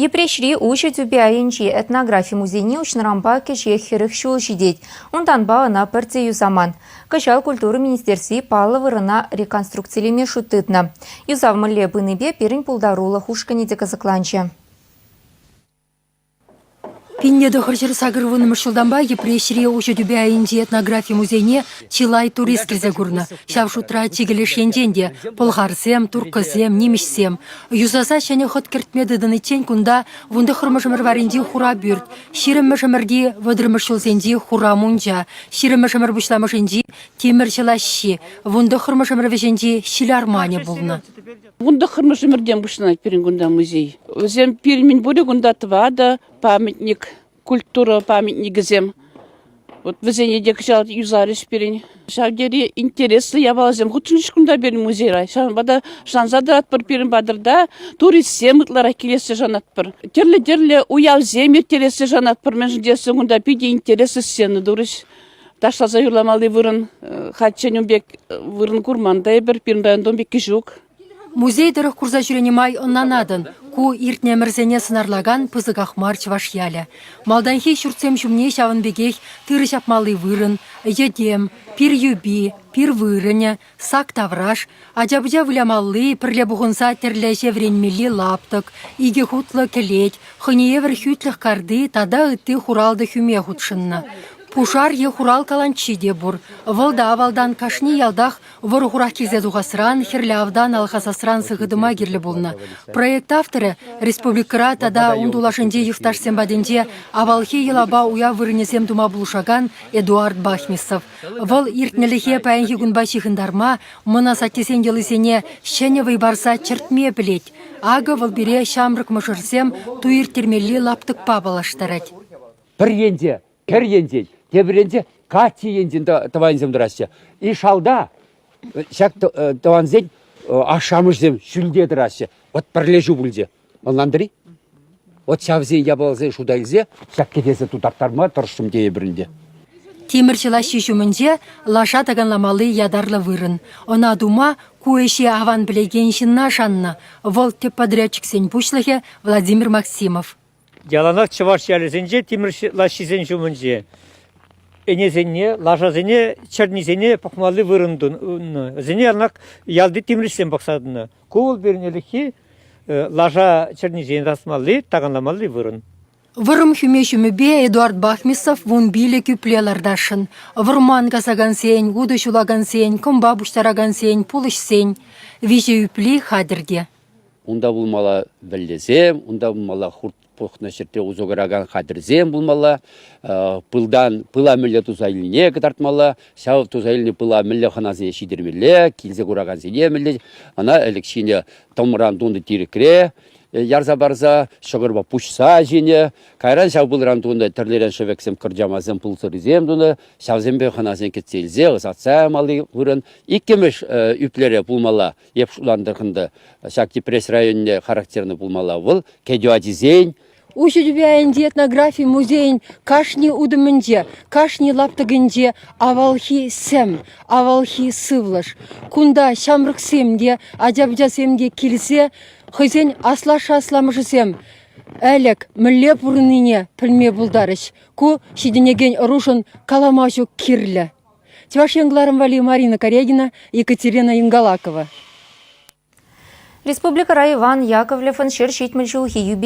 Йӗпреҫри уҫӑ тӳпе айӗнчи этнографи музейне уҫнӑранпа кӗҫех 40 ҫул ҫитет. Унтанпа ӑна пӗртте юсаман. Кӑҫал культура министерстви паллӑ вырӑна реконструкцилеме шут тытнӑ. Юсав мӗнле пынипе пирӗн пултарулӑх ушкӑнӗ те кӑсӑкланчӗ. 1980-мӗш ҫултанпа Йӗпреҫри уҫӑ тӳпе айӗнчи этнографи музейне чылай турист килсе курнӑ. Ҫав шутра чикӗ леш енчен те – пӑлхарсем, турккӑсем, нимӗҫсем. Юсаса ҫӗнӗ хӑт кӗртме тытӑниччен кунта вунтӑххӑрмӗш ӗмӗр варринчи хура пӳрт, ҫирӗммӗш ӗмӗрти вӑтӑрмӗш ҫулсенчи хура мунча, ҫирӗммӗш ӗмӗр пуҫламӑшӗнчи тимӗрҫӗ лаҫҫи, вунтӑххӑрмӗш ӗмӗр вӗҫӗнчи ҫил арманӗ пулнӑ. Вунтӑххӑрмӗш ӗмӗртен пуҫланать пирӗн кунта музей. Вӗсем пирӗн мӗнпурӗ кунта тӑватӑ памятник, культура памятникӗсем. Вот вӗсене те кӑҫал юсарӗҫ пирӗн. Ҫав тери интереслӗ япаласем хутшӑнчӗҫ кунта пирӗн музейра. Ҫавӑнпа та шанса тӑратпӑр пирӗн патӑрта туристсем ытларах килессе шанатпӑр. Тӗрлӗ-тӗрлӗ уявсем ирттерессе шанатпӑр, мӗншӗн тесен кунта питӗ интереслӗ сцена турӗҫ. Ташласа юрламалли вырӑн хальччен ун пек вырӑн курман та эпир, пирӗн районта ун пекки ҫук. Музей тӑрӑх курса ҫӳренӗ май ӑнланатӑн, ку иртнӗ ӗмӗрсене сӑнарлакан пысӑках мар чӑваш ялӗ. Малтанхи ҫуртсем ҫумне ҫавӑн пекех тырӑ ҫапмалли вырӑн, йӗтем, пир юпи, пир вырӑнӗ, сак тавраш, ача-пӑча вылямалли, пӗрле пухӑнса тӗрлӗ ӗҫе вӗренмелли лаптӑк, икӗ хутлӑ кӗлет, хӑйне евӗр хӳтлӗх карти тата ытти хуралтӑ хӳме хутшӑннӑ. Пушар е хурал каланчи те пур. Вӑл та авалтан кашни ялтах вӑрӑ-хурах килсе тухасран, хӗрлӗ автан алхасасран сыхӑ тӑма кирлӗ пулнӑ. Проект авторӗ республикӑра тата ун тулашӗнчи йӑхташсем патӗнче авалхи йӑлапа уяв вырӑнӗсем тума пулӑшакан Эдуард Бахмисов. Вӑл иртнӗлӗхе паянхи кунпа ҫыхӑнтарма, мӑн асаттесен йӑлисене ҫӗнӗ вӑй парса чӗртме пӗлет. Акӑ вӑл пире ҫамрӑк мӑшӑрсем туй ирттермелли лаптӑкпа паллаштарать. Пӗр енче Кӗр енчен, тепӗр енче каччӑ енчен тӑвансем тӑраҫҫӗ. И шалта ҫак тӑвансен ашшӗ-амӑшӗсем ҫӳлте тӑраҫҫӗ. Вот пӗрлешӳ пулчӗ. Ӑнлантӑр-и? Вот ҫавсен япаласене шута илсе ҫак кӗтесе тутарттарма тӑрӑшрӑм тейӗпӗр ӗнтӗ. Тимӗрҫӗ лаҫҫи ҫумӗнче лаша таканламалли ятарлӑ вырӑн. Ӑна тума ку ӗҫе аван пӗлекен ҫынна шаннӑ. Вӑл тӗп подрядчиксен пуҫлӑхӗ Владимир Максимов. Яланах чӑваш ялӗсенче тимӗр лаҫҫисен ҫумӗнче ӗнесене, лашасене, чӗрнисене пӑхмалли вырӑн тунӑ. Вӗсене яланах ялти тимӗрҫсем пӑхса тӑнӑ. Ку вӑл пирӗн ӗлӗкхи лаша чӗрнисене тасмалли, таканламалли вырӑн. Вӑрӑм хӳме ҫумӗпе Эдуард Бахмисов вунпилӗк ӳпле лартасшӑн. Вӑрман касакансен, утӑ ҫулакансен, кӑмпа пуҫтаракансен, пулӑҫсен. Виҫӗ ӳпли хатӗр те. Унта пулмалла вӗллесем, унта пулмалла хурт пӑхнӑ ҫӗрте усӑ куракан хатӗрсем пулмалла, пылтан пыла мӗнле туса илнине кӑтартмалла, ҫав туса илнӗ пыла мӗнле хӑнасене ҫитермелле, килсе куракансене мӗнле ӑна ӗлӗк ҫинӗ тӑмран тунӑ тирӗкре ярса парса ҫӑкӑрпа пуҫса ҫинӗ, кайран ҫав пылран тунӑ тӗрлӗрен шӗвексем, кӑрчамасем, пыл сӑрисем тунӑ, ҫавсемпе хӑнасене кӗтсе илсе ӑсатса ямалли вырӑн. Иккӗмӗш ӳплере пулмалла Эп шутлантӑр ӗнтӗ, ҫак Йӗпреҫ районне характерный пулмалла вӑл, кӗтӳ ачисен. Уҫӑ тӳпе айӗнчи этнографи музейӗн кашни утӑмӗнче, кашни лаптӑкӗнче авалхи сӗм, авалхи сывлӑш. Кунта ҫамрӑксем те, ача-пӑчасем те килсе хӑйсен аслашшӗ-асламӑшӗсем ӗлӗк мӗнле пурӑннине пӗлме пултарӗҫ. Ку ҫитӗнекен ӑрушӑн калама ҫук кирлӗ. Чӑваш Ен кӑларӑм валли Марина Карягина, Екатерина Ингалакова. Республикӑра Иван Яковлевӑн 170 ҫулхи юбилейӗ.